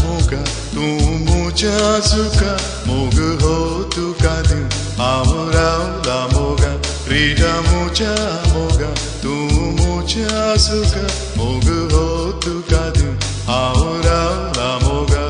मोगा तूं मुझ्या सुखा मोग हो तुका दिवन हांव रावला मोगा. रिटा मुझ्या मोगा तूं मुझ्या सुखा मोग हो तुका दिवन हांव रावला मोगा.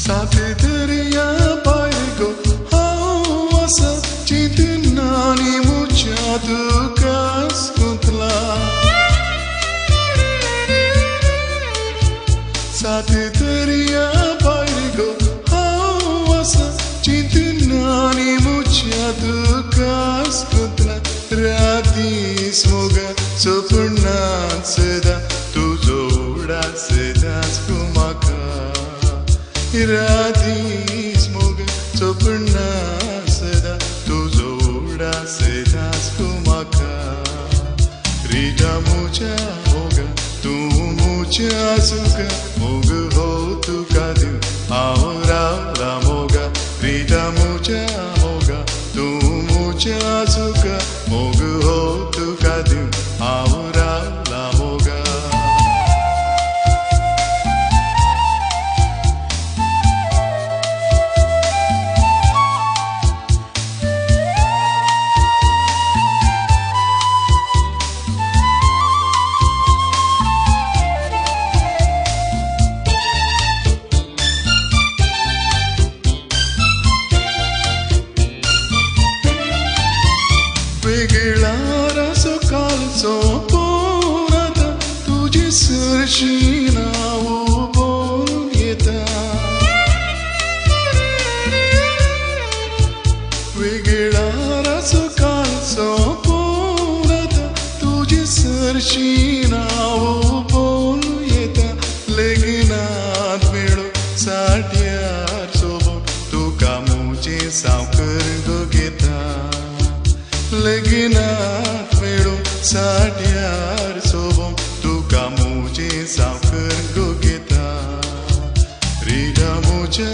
साथी दर्या पायगो हांव आसा चिंतनांनी मुझ्या तुकाच गुंतला. साथी दर्या पायगो हांव आसा चिंतनांनी मुझ्या तुकाच गुंतला. रातीस मोगा सपनांत सदां तुजो उडास सदांच गो म्हाका. रातीस मोगा सपनांत सदां तुजो उडास सदांच गो म्हाका. रिटा मुझ्या मोगा तूं मुझ्या सुखा मोग हो तुका दिवन हांव रावला मोगा. रिटा मुझ्या मोगा तूं मुझ्या सुखा मोग हो तुका दिवन हांव रावला मोगा. वेगळाराचो कालचो पोन आतां तुजे सरशी नांव उबोवन येता. वेगळाराचो कालचो पोन आतां तुजे सरशी नांव उबोवन येता. लेगिनात मेळो साठ्यार सोबोन तुका मुजे सावकर गो घेता. लग्नात मेळूं साठ्यार सोबोन तुका मुजे सावकर गो घेता. रिटा मुझ्या